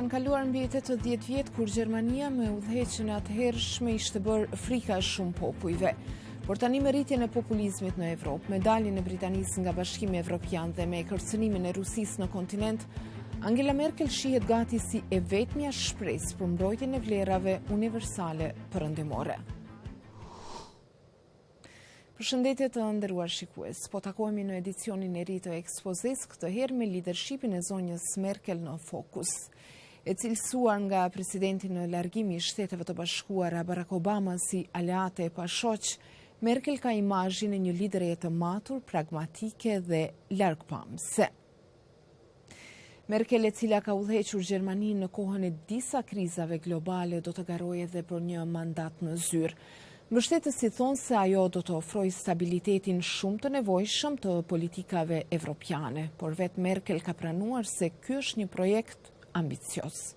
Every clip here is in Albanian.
Kanë kaluar mbi 80 vjet kur Gjermania me udhëheqjen e atëhershme ishte bërë frika e shumë popujve. Por tani me rritjen e populizmit në Evropë, me daljen e Britanisë nga Bashkimi Evropian dhe me kërcënimin e Rusisë në kontinent, Angela Merkel shihet gati si e vetmja shpresë për mbrojtjen e vlerave universale perëndimore. Përshëndetje të nderuar shikues. Po takohemi në edicionin e ri të Ekspozesë, këtë herë me lidershipin e zonjës Merkel në fokus. E cilësuar nga presidenti në largim i Shteteve të Bashkuara Barack Obama si aleate e pashoq, Merkel ka imazhin e një lidereje të matur, pragmatike dhe largpamëse. Merkel e cila ka udhëhequr Gjermaninë në kohën e disa krizave globale do të garojë edhe për një mandat në zyrë. Mbështetësit thonë se ajo do të ofrojë stabilitetin shumë të nevojshëm të politikave evropiane, por vetë Merkel ka pranuar se ky është një projekt ambicioz.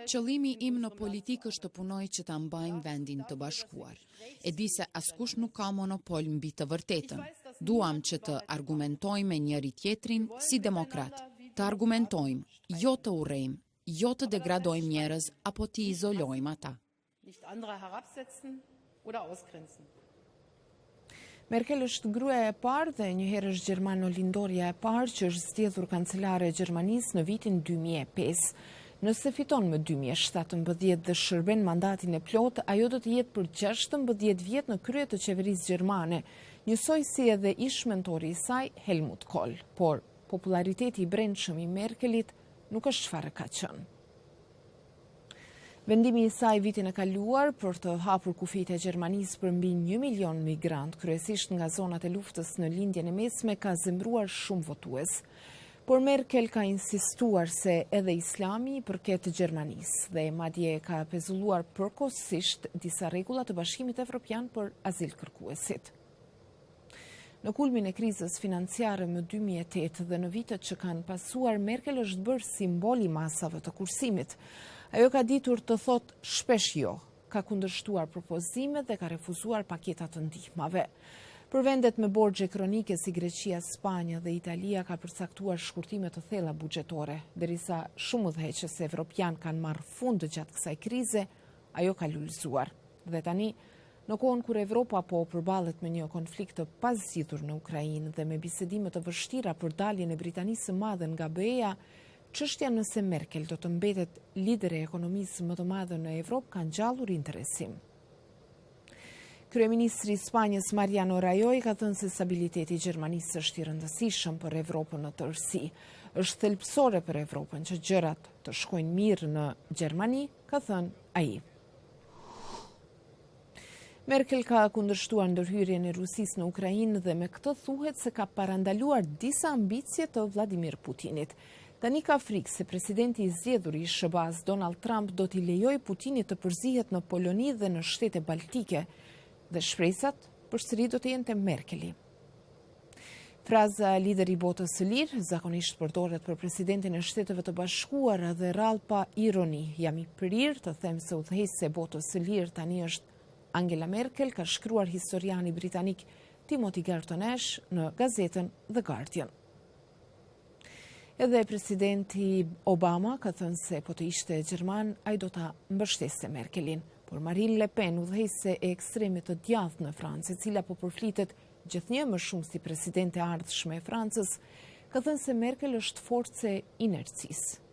Qëllimi im në politikë është të punoj që ta mbajmë vendin të bashkuar. E di se askush nuk ka monopol mbi të vërtetën. Duam që të argumentojmë me njëri-tjetrin si demokratë. Të argumentojmë, jo të urrejmë, jo të degradojmë njerëz apo t'i izolojmë ata. Nicht andere herabsetzen oder ausgrenzen. Merkel është gruaja e parë dhe njëherësh gjermanolindorja e parë që është zgjedhur kancelare e Gjermanisë në vitin 2005. Nëse fiton më 2017 dhe shërben mandatin e plotë, ajo do të jetë për 16 vjet në krye të qeverisë gjermane, njësoj si edhe ish-mentori i saj Helmut Kohl. Por popullariteti i brendshëm i Merkelit nuk është çfarë ka qenë. Vendimi i saj vitin e kaluar për të hapur kufijtë e Gjermanisë për mbi 1 milion migrantë, kryesisht nga zonat e luftës në Lindjen e Mesme, ka zemëruar shumë votues. Por Merkel ka insistuar se edhe Islami i përket Gjermanisë dhe madje ka pezulluar përkohësisht disa rregulla të Bashkimit Evropian për azilkërkuesit. Në kulmin e krizës financiare më 2008 dhe në vitet që kanë pasuar, Merkel është bërë simbol i masave të kursimit. Ajo ka ditur të thotë shpesh jo, ka kundërshtuar propozimet dhe ka refuzuar paketa të ndihmave. Për vendet me borxhe kronike si Greqia, Spanja dhe Italia ka përcaktuar shkurtime të thella buxhetore, derisa shumë udhëheqës evropianë kanë marrë fund gjatë kësaj krize, ajo ka lulëzuar. Dhe tani, Në kohën kur Evropa po përballet me një konflikt të pazgjidhur në Ukrainë dhe me bisedime të vështira për daljen e Britanisë së Madhe nga BE-ja, çështja nëse Merkel do të mbetet lidere e ekonomisë më të madhe në Evropë ka ngjallur interesim. Kryeministri i Spanjës Mariano Rajoy ka thënë se stabiliteti i Gjermanisë është i rëndësishëm për Evropën në tërësi. Është thelbësore për Evropën që gjërat të shkojnë mirë në Gjermani, ka thënë ai. Merkel ka kundërshtuar ndërhyrjen e Rusisë në Ukrainë dhe me këtë thuhet se ka parandaluar disa ambicie të Vladimir Putinit. Tani ka frikë se presidenti i zgjedhur i SHBA-së Donald Trump do t'i lejojë Putinit të përzihet në Poloni dhe në shtete baltike dhe shpresat përsëri do të jenë te Merkeli. Fraza lideri i botës së lirë zakonisht përdoret për presidentin e Shteteve të Bashkuara dhe rrallë pa ironi. Jam i prirë të them se udhëheqëse e botës së lirë tani është Angela Merkel, ka shkruar historiani britanik Timothy Garton Ash në gazetën The Guardian. Edhe presidenti Obama ka thënë se po të ishte gjerman, ai do ta mbështeste Merkelin. Por Marine Le Pen, udhëheqëse e ekstremit të djathtë në Francë, e cila po përflitet gjithnjë më shumë si presidente e ardhshme e Francës, ka thënë se Merkel është forcë e inercisë.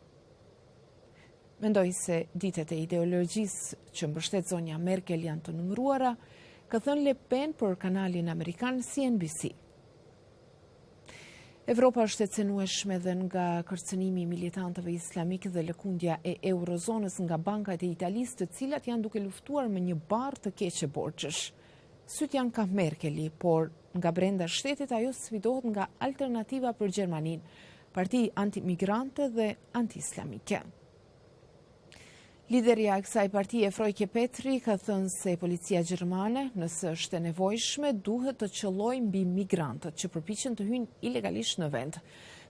Mendoj se ditët e ideologjisë që mbështet zonja Merkel janë të numëruara, ka thënë Le Pen për kanalin amerikan CNBC. Evropa është e cenueshme dhe nga kërcënimi i militantëve islamikë dhe lëkundja e eurozonës nga bankat e Italisë, të cilat janë duke luftuar me një barrë të keqe borxhesh. Sytë janë kah Merkeli, por nga brenda shtetit ajo sfidohet nga Alternativa për Gjermaninë, parti antimigrante dhe anti-islamike. Liderja e kësaj partie, Frauke Petry, ka thënë se policia gjermane, nëse është e nevojshme, duhet të qëllojë mbi migrantët që përpiqen të hyjnë ilegalisht në vend.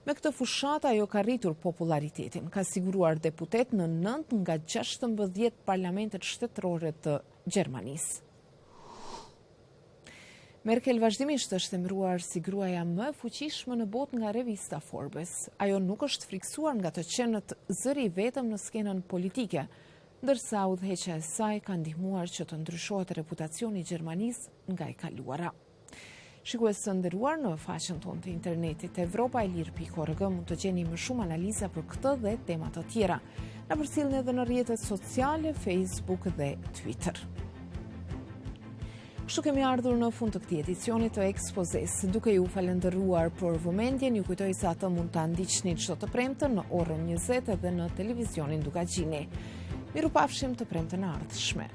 Me këtë fushatë ajo ka rritur popullaritetin, ka siguruar deputetë në 9 nga 16 parlamentet shtetërore të Gjermanisë. Merkel vazhdimisht është emëruar si gruaja më e fuqishme në botë nga revista Forbes. Ajo nuk është frikësuar nga të qenët zëri i vetëm në skenën politike, ndërsa udhëheqja e saj ka ndihmuar që të ndryshohet reputacioni i Gjermanisë nga e kaluara. Shikues të nderuar në faqen tonë të internetit evropaelire.org mund të gjeni më shumë analiza për këtë dhe tema të tjera. Na përcillni edhe në rrjetet sociale, Facebook dhe Twitter. Kështu kemi ardhur në fund të këtij edicioni të Ekspozesë. Duke ju falënderuar për vëmendjen, ju kujtoj se atë mund ta ndiqni çdo të premte në orën 20 edhe në televizionin Dukagjini. Mirupafshim të premten e ardhshme.